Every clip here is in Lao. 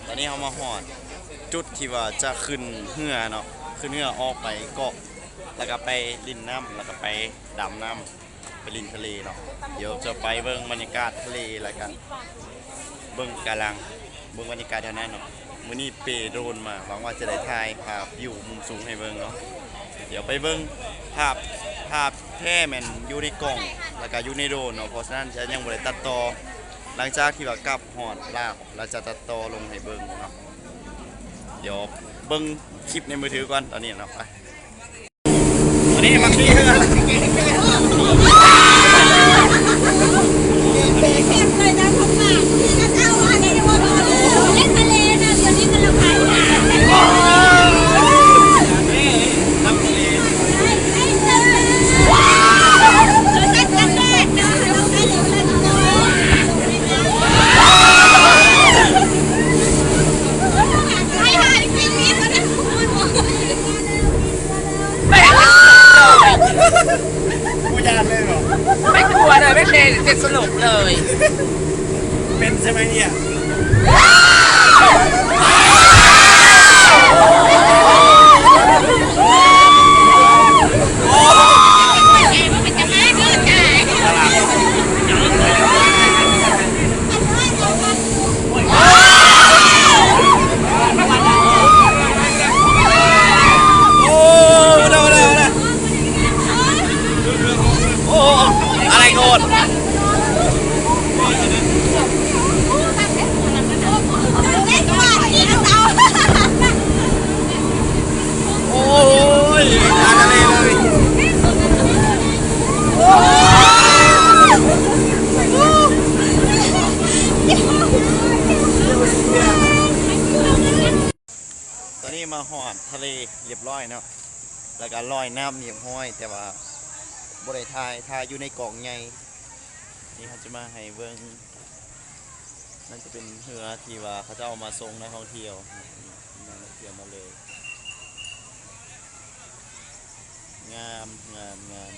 ຕອນນີ້ເຮົາມາຮອດຈຸດທີ່ວ່າຈະຂຶ້ນເຮືອເນາະ, ຂຶ້ນເຮືອອອກໄປເກາະ ແລ້ວກໍໄປຫຼິ້ນນ້ຳ ແລ້ວກໍໄປດຳນ້ຳ ໄປຫຼິ້ນທະເລເນາະ. ດຽວຈະໄປເບິ່ງບັນຍາກາດທະເລ ແລ້ວກໍເບິ່ງປະກາລັງ ເບິ່ງບັນຍາກາດແຖວນັ້ນເນາະ. ມື້ນີ້ເປໂດຣນມາ ຫວັງວ່າຈະໄດ້ຖ່າຍພາບວິວມຸມສູງໃຫ້ເບິ່ງເນາະ. ດຽວໄປເບິ່ງພາບ ພາບແທ້ແມ່ນຢູ່ໃນກ້ອງ ແລ້ວກໍຢູ່ໃນໂດຣນເນາະ, ເພາະສະນັ້ນຈະຍັງບໍ່ໄດ້ຕັດຕໍ່. ຫຼັງຈາກທີ່ວ່າກັບຮອດລາວ ແລ້ວຈະຕັດຕໍ່ລົງໃຫ້ເບິ່ງເນາະ. ດຽວເບິ່ງຄລິບໃນມືຖືກ່ອນຕອນນີ້ເນາະ. ໄປ ຕອນນີ້ມາຂີ່ເຮືອ ບໍ່ຢ້ານເລີຍເນາະ. ໄມ່ກົວເລີຍ ໄມ່ເຄເຈັບສະຫຼົບເລີຍ. ເປັນໃຊ່ໄໝເນຍ? ໂອ້ ອາໄລໂກດ ໂອ້ຍ ກາງທະເລເລີຍ. ຕອນນີ້ມາຮອດທະເລຮຽບຮ້ອຍເນາະ ແລ້ວກະລອຍນ້ຳຮຽບຮ້ອຍ ແຕ່ວ່າບໍ່ໄດ້ຖ່າຍ ຖ່າຍຢູ່ໃນກ້ອງໃຫຍ່. ນີ້ເຮົາຈະມາໃຫ້ເບິ່ງ ນັ້ນຈະເປັນເຮືອທີ່ວ່າເຂົາເຈົ້າເອົາມາສົ່ງນັກທ່ອງທ່ຽວ ນັກທ່ອງທ່ຽວມາເລີຍ. ງາມ ງາມ ງາມ.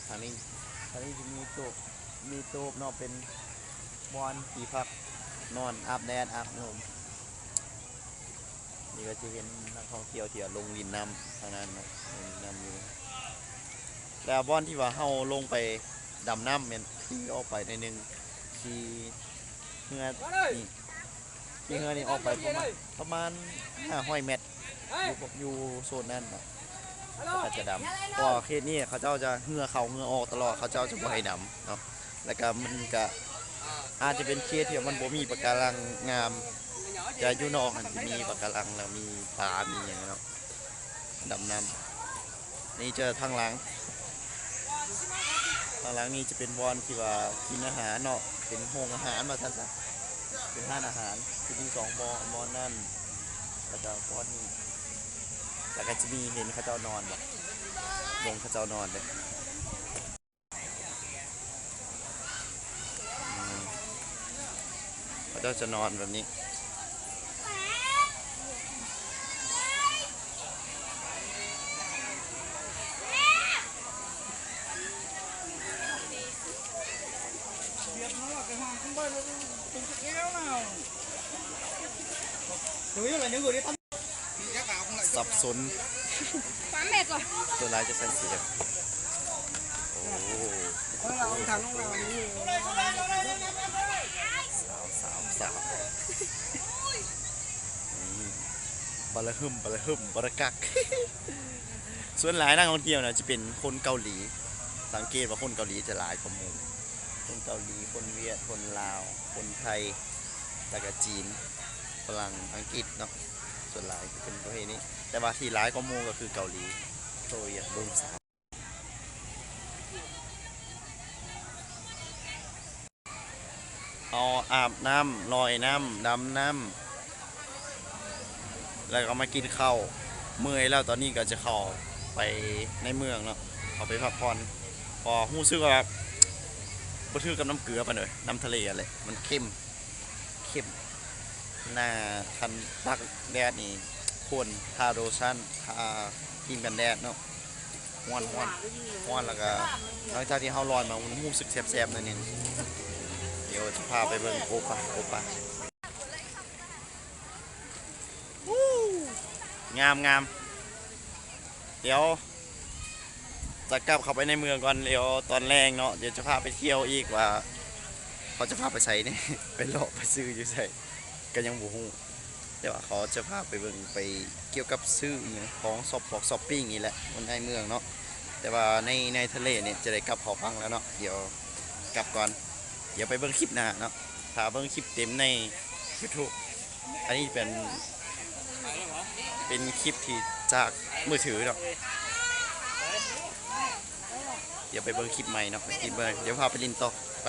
ທາງນີ້ ທາງນີ້ຈະມີໂຕບ ມີໂຕບເນາະ ເປັນບ່ອນທີ່ພັກນອນ ອາບແດດ ອາບລົມ. ນີ້ກໍຈະເຫັນນັກທ່ອງທ່ຽວທີ່ວ່າລົງຫຼິ້ນນ້ຳທາງນັ້ນເນາະ ລົງຫຼິ້ນນ້ຳຢູ່. ແລ້ວບ່ອນທີ່ວ່າເຮົາລົງໄປດຳນ້ຳແມ່ນຂີ່ອອກໄປໜ້ອຍໜຶ່ງ ຂີ່ເຮືອນີ້ ຂີ່ເຮືອນີ້ອອກໄປປະມານ ປະມານຫ້າຮ້ອຍແມັດ ຢູ່ ຢູ່ໂຊນນັ້ນເນາະ ແລ້ວກໍຈະດຳ. ເພາະວ່າເຂດນີ້ເຂົາເຈົ້າຈະເຮືອເຂົ້າເຮືອອອກຕະຫຼອດ ເຂົາເຈົ້າຈະບໍ່ໃຫ້ດຳເນາະ. ແລ້ວກໍມັນກໍອາດຈະເປັນເຂດທີ່ມັນບໍ່ມີປະກາລັງງາມ ແຕ່ຢູ່ນອກຫັ້ນຊິມີປະກາລັງ ແລ້ວມີປາ ມີຫຍັງເນາະ ດຳນ້ຳ. ນີ້ຈະທາງຫຼັງ ທາງຫຼັງນີ້ຈະເປັນບ່ອນທີ່ວ່າກິນອາຫານເນາະ ເປັນໂຮງອາຫານວ່າຊັ້ນຊະ ເປັນຮ້ານອາຫານ ຈະມີສອງບ່ອນ ບ່ອນນັ້ນ ແລ້ວກໍບ່ອນນີ້ ແລ້ວກໍຈະມີ ເຫັນເຂົາເຈົ້ານອນບໍ່ ເບິ່ງເຂົາເຈົ້ານອນເດ້. ອືມ ເຂົາເຈົ້າຈະນອນແບບນີ້. ສັບສົນ ສາມແມັດ ສ່ວນຫຼາຍຈະໃສ່ເສື້ອ. ໂອ້ ສາວ ສາວ ສາວ ອືມ ບາລະຫຶມ ບາລະຫຶມ ບາລະກັກ. ສ່ວນຫຼາຍນັກທ່ອງທ່ຽວນະ ຈະເປັນຄົນເກົາຫຼີ. ສັງເກດວ່າຄົນເກົາຫຼີຈະຫຼາຍກວ່າໝູ່. ຄົນເກົາຫຼີ ຄົນຫວຽດ ຄົນລາວ ຄົນໄທ ແລ້ວກະຈີນ ຝຣັ່ງ ອັງກິດເນາະ ສ່ວນຫຼາຍຈະເປັນປະເພດນີ້. ແຕ່ວ່າທີ່ຫຼາຍກວ່າໝູ່ກໍຄືເກົາຫຼີ ໂຄຣເອຍ ເບິ່ງສາວ ເຮົາອາບນ້ຳ ລອຍນ້ຳ ດຳນ້ຳ ແລ້ວກໍມາກິນເຂົ້າ ເມື່ອຍແລ້ວ ຕອນນີ້ກໍຈະເຂົ້າໄປໃນເມືອງເນາະ ເຂົ້າໄປພັກຜ່ອນ ເພາະຮູ້ສຶກວ່າບໍ່ຖືກກັບນ້ຳເກືອປານໃດ ນ້ຳທະເລຫັ້ນແຫຼະ ມັນເຄັມ ເຄັມ. ໜ້າຄັນຕາກແດດນີ້ ຄວນທາໂລຊັນ ທາຄຣີມກັນແດດເນາະ. ຮ້ອນ ຮ້ອນ ຮ້ອນ ແລ້ວກະຫຼັງຈາກທີ່ເຮົາລອຍມາ ມັນຮູ້ສຶກແສບໆ ໜ້ອຍໜຶ່ງ. ດຽວຈະພາໄປເບິ່ງ ໂອປາ ໂອປາ. ງາມ ງາມ. ດຽວຈະກັບເຂົ້າໄປໃນເມືອງກ່ອນ ດຽວຕອນແລງເນາະ ດຽວຈະພາໄປທ່ຽວອີກ ວ່າເຂົາຈະພາໄປໃສນີ້ ໄປເລາະໄປຊື້ຢູ່ໃສ ກະຍັງບໍ່ຮູ້ ແຕ່ວ່າເຂົາຈະພາໄປເບິ່ງ ໄປກ່ຽວກັບຊື້ອີ່ຫຍັງ ຂອງຊັອບ ພວກຊັອບປິງນີ້ແຫຼະ ຢູ່ໃນເມືອງເນາະ. ແຕ່ວ່າໃນ ໃນທະເລນີ້ຈະໄດ້ກັບເຂົ້າຝັ່ງແລ້ວເນາະ ດຽວກັບກ່ອນ ດຽວໄປເບິ່ງຄລິບໜ້າເນາະ ຖ້າເບິ່ງຄລິບເຕັມໃນຢູທູບ. ອັນນີ້ເປັນ ເປັນຄລິບທີ່ຈາກມືຖືເນາະ ດຽວໄປເບິ່ງຄລິບໃໝ່ເນາະ ຄລິບໃໝ່ ດຽວພາໄປຫຼິ້ນຕໍ່ ໄປ.